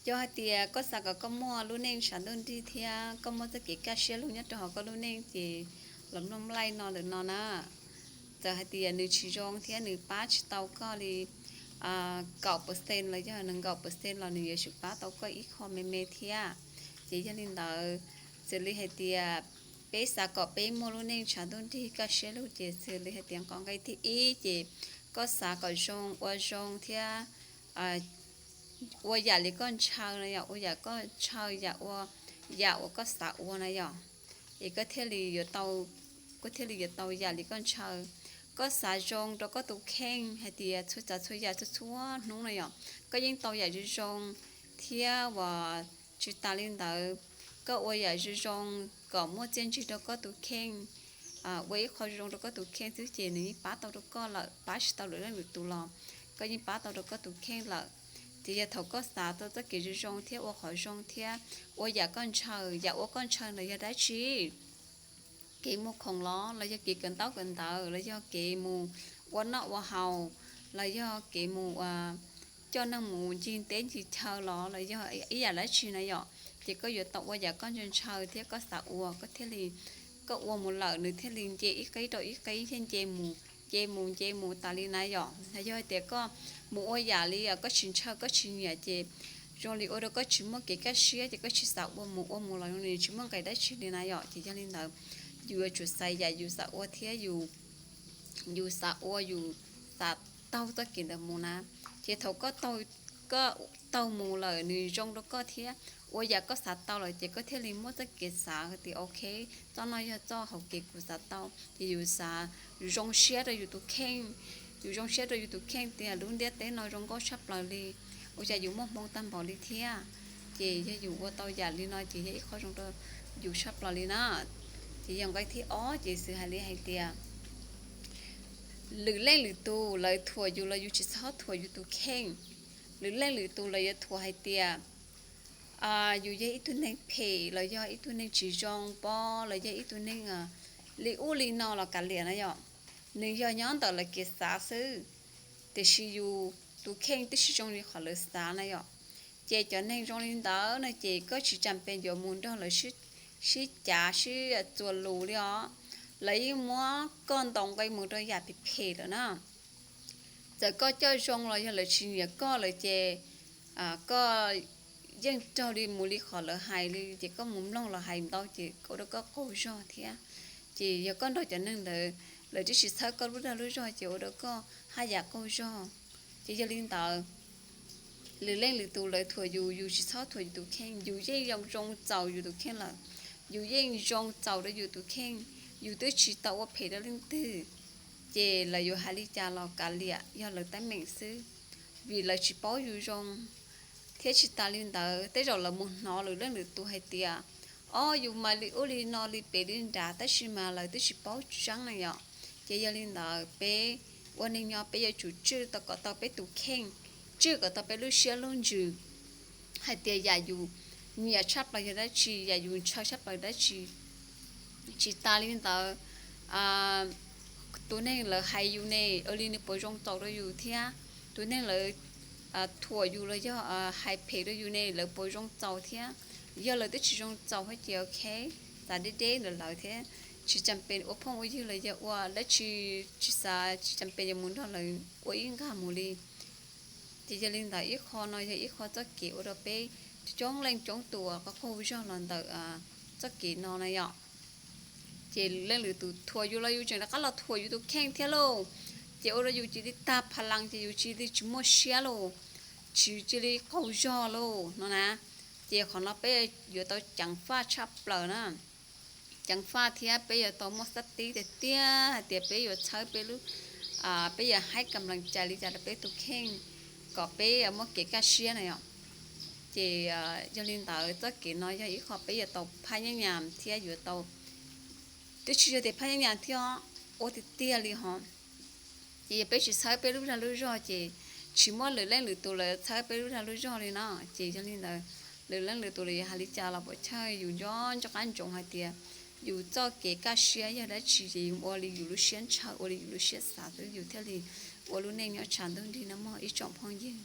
Yog hais tias koj xav kom koj muaj lub neej tshav ntuj nrig thiab koj muaj txoj kev kaj siab lug nyob rau hauv koj lub neej ces los mloog nplaim no ntawm no na. Txawm hais tias nws tsis zoo thiab nws pab tsis tau koj li kaum percent los yog nees nkaum percent los nws yuav tsum pab tau koj ib qho me me thiab. Ces yog li ntawd, xws li hais tias peb xav kom peb muaj lub neej tshav ntuj nrig kaj siab lug ces xws li hais tias qhov nqe thib ib ces koj xav kom zoo, ua zoo thiab ua yam li koj ntshaw na yom, ua yam koj ntshaw, yam ua, yam uas koj xav ua na yom, es koj thiaj li yuav tau, koj thiaj li yuav tau yam li koj ntshaw. Koj xav zoo rau koj tus kheej hais tias txhua tsav txhua yam txhua txhua hnub na yom, koj yeej tau yam zoo zoo thiab uas tsis tas li ntawd, koj ua yam zoo zoo kom muaj txiaj ntsig rau koj tus kheej, ua ib qho zoo rau koj tus kheej xwb ces nws yeej pab tau rau koj lawm, pab tsis tau lwm leej lwm tus los koj yeej pab tau rau koj tus kheej lawm. Ces yog thaum koj xav tau txoj kev zoo zoo thiab ua qhov zoo thiab ua yam koj ntshaw, yam ua koj ntshaw ntawd yog dab tsi? Kev mus khoom los los yog kev kawm ntaub kawm ntawv los yog kev mus ua noj ua haus los yog kev mus coj neeg mus ncig teb ncig chaw los los yog ib yam dab tsi na yom, ces koj yuav tau ua yam koj ntshaw ntshaw thiab koj xav ua, koj thiaj li, koj ua mus lawm nws thiaj li nce ib qib rau ib qib thiab nce mus nce mus nce mus tas li na yom. Yog hais tias koj mus ua yam li koj tsis ntshaw koj tsis nyiam ces zoo li ua rau koj tsis muaj kev kaj siab ces koj tsis xav ua mus, ua mus los zoo li tsis muaj nqis dab tsi li na yom. Ces yog li ntawd, yus yuav tsum xaiv yam yus xav ua thiab yus xav ua yus xav taug txoj kev ntawd mus na. Ces thaum koj taug mus lawm nws zoo rau koj thiab ua yam koj xav tau lawm ces koj thiaj li muaj txoj kev xav tias ok, txoj no yog txoj hauv kev kuv xav tau. Ces yus xav zoo siab rau yus tus kheej, yus zoo siab rau yus tus kheej tias lub ntiaj teb no zoo nkauj tshaj plaws li, ua cas yus muaj hmoo tag npaum li thiab. Ces yog yus ua tau yam li no ces yog ib qho zoo rau yus tshaj plaws li na. Ces yog nqe thib ob ces xws hais li hais tias lwm leej lwm tus lawv thuam yus los yus tsis txhob thuam yus tus kheej. Lwm leej lwm tus lawv yuav thuam hais tias yus yog ib tug neeg phem los yog ib tug neeg tsis zoo pob los yog ib tug neeg li ub li no los kav liam na yom. Nws yog nyob ntawm lawv kev xav xwb, tiam sis yus tus kheej twb tsis zoo li qhov lawv xav na yom. Ces cov neeg zoo li ntawd no ces koj tsis tas pes yuav mus nrog lawv sib cav sib txuas lus li os. Lawv yeej muab koj ntaus nqi mus rau yam phem phem lawm na. Txawm koj coj zoo los yog lawv tsis nyiam koj lawm ces koj yeej raug li mus li qhov lawv hais li ces koj mus mloog lawv hais ntau ces ua rau koj qaug zog thiab. Ces yog koj nrog cov neeg ntawd lawv twb tsis txhawb koj lub dag lub zog ces ua rau koj haj yam qaug zog. Ces yog li ntawd, lwm leej lwm tus lawv thuam yus, yus tsis txhob thuam yus tus kheej, yus yeej zoo zoo txaus yus tus kheej lawm. Yus yeej zoo txaus rau yus tus kheej, yus twb tsis tau ua phem rau leej twg. Ces lawv yuav hais li cas los kav liam, yog lawv teeb meem xwb, vim lawv tsis paub yus zoo. Thiab tsis tas li ntawd, tej zaum lawv mus hnov lwm leej lwm tus hais tias, ob, yus mas li ub li no li pem li nrad, tab sis mas lawv twb tsis paub tseeb na yom. Ces yog li ntawd, peb ua neeg nyob peb yuav tsum tswj tau kom tau peb tus kheej, tswj kom tau peb lub siab lub ntsws hais tias yam yus nyiam tshaj plaws yog dab tsi, yam yus ntshaw tshaj plaws dab tsi. Tsis tas li ntawd, tus neeg lawv hais yus ne, ua li nws puas zoo txaus rau yus thiab? Tus neeg lawv thuam yus los yog hais phem rau yus ne, lawv puas zoo txaus thiab? Yog lawv twb tsis zoo txaus thiab ces ok, xav deb deb ntawm lawv thiab, tsis tas pes ua phooj ua ywg los yog ua dab tsi, tsis xav, tsis tas pes yuav mus nrog lawv ua ib nqag mus li. Ces yog li ntawd, ib qho no yog ib qho txoj kev ua rau peb coob leej coob tus uas qaug zog los ntawm txoj kev no na yom. Ces leej lwm tus thuam yus los yus tseem rov qab los thuam yus tus kheej thiab lauj. Ces ua rau yus cia li tag pha lees, ces yus cia li tsis muaj siab lauj, tsis, cia li qaug zog lauj no na. Ces qhov no peb yuav tau ceev faj tshaj plaws na. Ceev faj thiab peb yuav tau muaj xab tib tiag tiag hais tias peb yuav txhawb peb lub, peb yuav haib kam lees cai li cas rau peb tus kheej kom peb muaj kev kaj siab na yom. Ces yog li ntawd, txoj kev no yog ib qho peb yuav tau phaj nyab nyas thiab yuav tau, twb tsis yog tias phaj nyab nyas thiab, ua tiag tiag li hos. Ces yog peb tsis txhawb peb lub dag lub zog ces tsis muaj lwm leej lwm tus lawv txhawb peb lub dag lub zog li na. Ces yog li ntawd, lwm leej lwm tus lawv yuav hais li cas los puas chawj, yus nco nco qab ntsoov hais tias yus txoj kev kaj siab yog dab tsi ces yus ua li yus lub siab ntshaw, ua li yus lub siab xav xwb yus thiaj li ua lub neej nyob tshav ntuj nrig no mog ib tsoom phooj ywg.